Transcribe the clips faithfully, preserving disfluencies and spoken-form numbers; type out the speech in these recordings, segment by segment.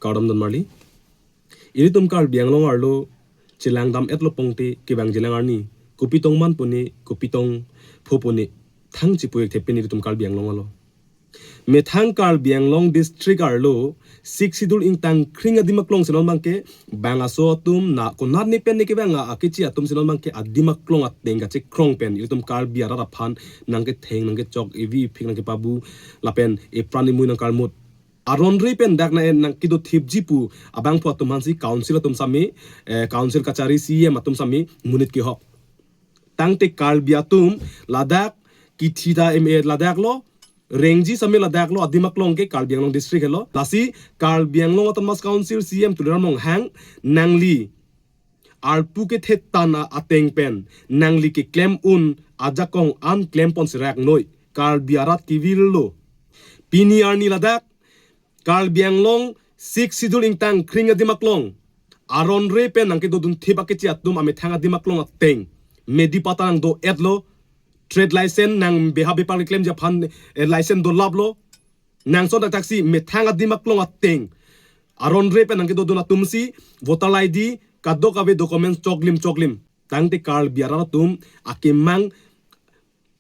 Kardom don marli. Ilitum Karbi Anglong arlo chelangdam etlo pongte kevang jilang arni, kopi tong man pone, kopi tong pho pone, thang chipu ekthe pini ilitum Karbi Anglong arlo. Methang Karbi Anglong district arlo Sixth Schedule ingtang kring adim aklong si non bangke, bang aso atum na konat ne pen ne kevang akechi atum si non bangke adim aklong ateng kachekrong pen ilitum Karbi arat aphan nangketheng nangkechok, evi ephik nangkepabu lapen epran emui nangkarmut. Aron re pen dak na en nangkedo thipji pu abangphu atum aphansi council atum sami, eh, council kachari C E M atum sami monit kehok. Tangte Karbi atum ladak kithi ta em, eh, ladak lo, rengji sami ladak lo, adim aklong ke Karbi Anglong district helo. Lasi Karbi Anglong Autonomous Council C E M Tuliram Ronghang nangli arpu kethetan a-, ateng pen nangli keklem un ajakong an klem pon serak noi. Karbi arat kevirlo. Pini arni ladak Karbi Anglong Sixth Schedule ingtang kring adim aklong aron re pen nangkedodun thip akechi atum amethang adim aklong ateng medi pata nangdo etlo, trade license nang beha bepar keklemji aphan, eh, license dolaplo. Nang son thakthaksi methang adim aklong ateng aron re pen nangkedodun atumsi voter I D kadokave documents choklim choklim. Tangte Karbi arat atum akemang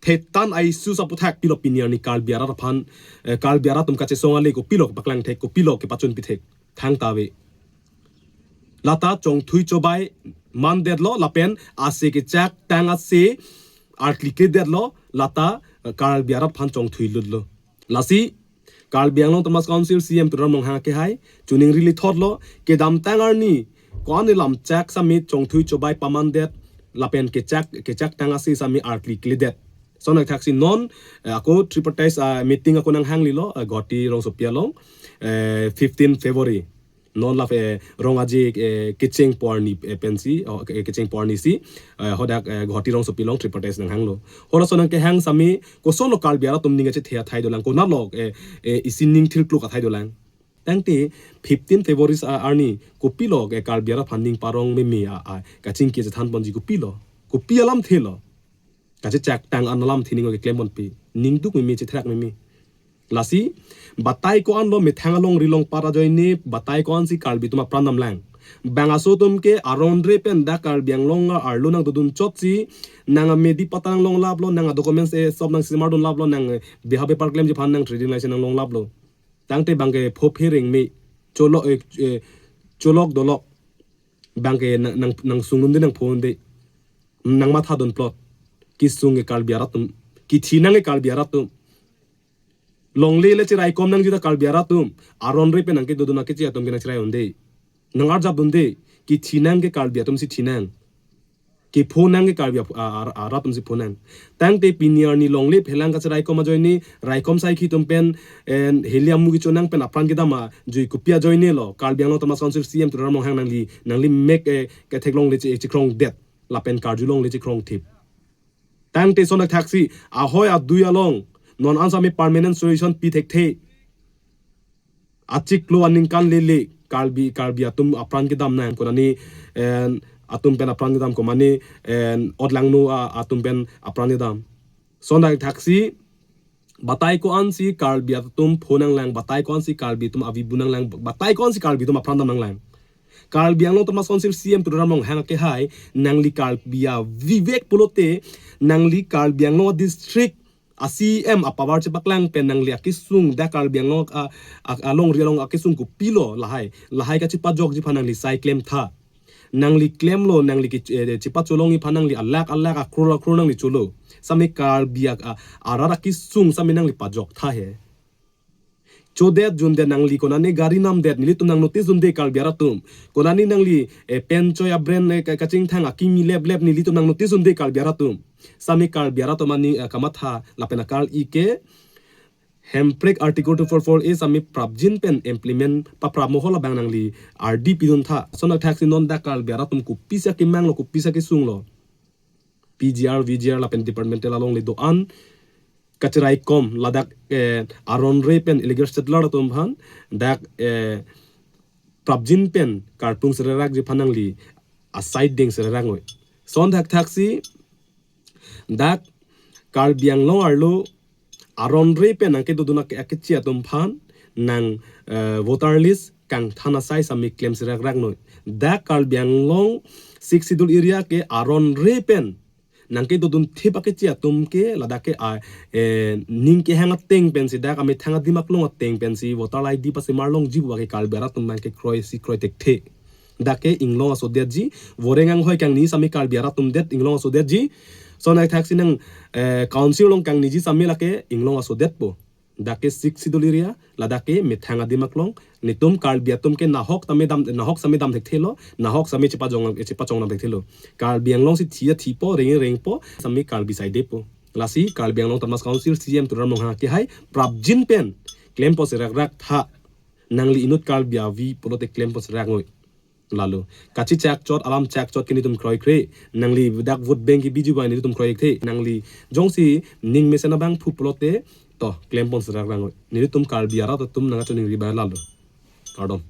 thetan a-issue aputhak pilo pini arni Karbi arat aphan, eh, Karbi arat atum kachesong ale kopilo kepaklang thek, kopilo kepachun pithek, thangta ave. Lata chongthui chobai mandetlo lapen ase kechak tang ase arkli kledetlo, lata, eh, Karbi arat aphan chongthui lutlo. Lasi Karbi Anglong Autonomous Council C E M Tuliram Ronghang akehai choningri lithotlo, kedamtang arni ko-an lamchak sami chongthui chobai pamandet lapen kechak, kechak tang ase sami arkli kledet. Son thakthaksi non, eh, ako tripartite, ah, meeting ako nanghanglilo, eh, Guwahati rongsopi along, eh, fifteen February. Non la, eh, rong aje, eh, kecheng pu arni, eh, pensi, oh, ke-, kecheng pu arni si, eh, hadak, eh, Guwahati rongsopi along tripartite nanghanglo. Halaso nangkehang sami kosonlo Karbi arat atum ning achethe athai dolang, konatlo, eh, eh, isi ning thirkluk athai dolang. Tangte fifteen February a-, arni kopilo, eh, Karbi arat aphan ning parong meme a, a, kachingki chethan ponji kopilo. Kopi alamthelo. Kachechak tang an alamthe ning keklem ponpe. Ning duk meme, chethrak meme. Lasi batai ko-anlo methang alongri alongpat ajoine, batai ko-ansi Karbi atum apran damlang. Bang aso atum ke aron re pen dak Karbi Anglong arlo nangdodun chotsi, nang amedi pata nanglonglaplo, nang adocuments, eh, sob nangsemar dunlaplo, nang, eh, beha bepar klemji aphan nang trading license nanglonglaplo. Tangte bangke phophe rengme, cholok, eh, eh, cholok dolok. Bangke nang, nang, nangsung dunde, nangpho dunde, nangmatha dunplot. Kesung ke Karbi arat atum, kithi nang ke Karbi arat atum. Longle le cheraikom nangji ta Karbi arat atum. Aron re pen nangkedodun akechi atum ke nangcherai unde, nang-arjap dunde. Kithi nang ke Karbi atumsi thi nang. Kepho nang ke Karbi ap-, a-, a-, arat atumsi pho nang. Tangte pini arni longle phelang kacheraikom ajoine, raikom saikhi atum pen, en, heli amu kecho nang pen apran kedam ajoi kopi ajoinelo, Karbi Anglong Autonomous Council C E M Tuliram Ronghang nangli, nangli mek, eh, ketheklongle che-, chekrongdet lapen karjulongle chekrong thip. Tangte son thakthaksi ahoi adui along non an sami permanent solution pi thekthe. Achiklo aningkan lele Karbi, Karbi atum apran kedam nang, konani, en, atum pen apran kedam, konani, en, otlangno a, atum pen apran kedam. Son thakthaksi batai ko-ansi Karbi atum pho nanglang, batai ko-ansi Karbi atum avi bu nanglang, batai ko-ansi Karbi atum apran dam nanglang. Karbi Anglong Autonomous Council C E M Tuliram Ronghang akehai, nangli Karbi avivek pulote, nangli Karbi Anglong district a-C E M apower chepaklang pen nangli akesung dak Karbi Anglong a, a, alongri along akesung kopilo lahai. Lahai kachepajokji aphan nangli sai klemtha. Nangli klemlo, nangli ke, eh, chepacholongji aphan nangli alakh alakh, akror akror nangli cholo. Sami Karbi a, a, arat akesung sami nangli pajoktha he. Chodet jundet nangli, konani gari namdet nelitum nang-notice dunde Karbi arat atum. Konani nangli, eh, pen choi a-brand, eh, ka-, kachingthang akimi leplep nelitum nang-notice dunde Karbi arat atum. Sami Karbi arat atum ani, eh, kamatha lapen akal-i ke Hemprek Article two four four A sami prapjin pen implement paprap mohol abang nangli ardi piduntha. Son thakthaksi non dak Karbi arat atum kopisa kemanglo, kopisa kesunglo. P G R, V G R lapen departmental alongle do-an kacheraikom ladak, eh, aron re pen illegal settler atum aphan dak, eh, prapjin pen karpung sererakji aphan nangli asai deng sererak noi. Son thakthaksi dak Karbi Anglong arlo aron re pen nangkedodun ake, akechi atum aphan nang, eh, voter list kangthan asai sami klem serak rak noi. Dak Karbi Anglong Sixth Schedule area ke aron re pen nangkedodun thip akechi atum ke ladak ke a, eh, ning kehang ateng pensi dak amethang adim aklong ateng pensi voter I D pasimar longji pu ke Karbi arat atum abang ke kroi si kroi thekthe. Dak ke inglong asodetji, voreng anghoi kangni sami Karbi arat atum det inglong asodetji. Sonai thaksi nang, eh, council along kangniji sami lake inglong asodetpo. Dak ke Sixth Schedule area, ladak ke methang adim aklong, netum Karbi atum ke nahok tame dam, nahok sami dam thekthelo, nahok sami chepachong, chepachong dam thekthelo. Karbi Anglong si thi a thipo, reng rengpo, sami Karbi saidepo. Lasi Karbi Anglong Autonomous Council C E M Tuliram Ronghang akehai, prapjin pen, klempo serak rak tha, nangli inut Karbi avi pulote klempo serak ngoi. Lalo, kachichak chot, alam chak chot ke netum kroikre, nangli dak vote bank ke biju bai netum kroikthe, nangli jongsi ning mesen abang phu pulote, to, klempon serak rak ngoi. Netum Karbi arat atum nangkachiningri bai lalo. Kardom.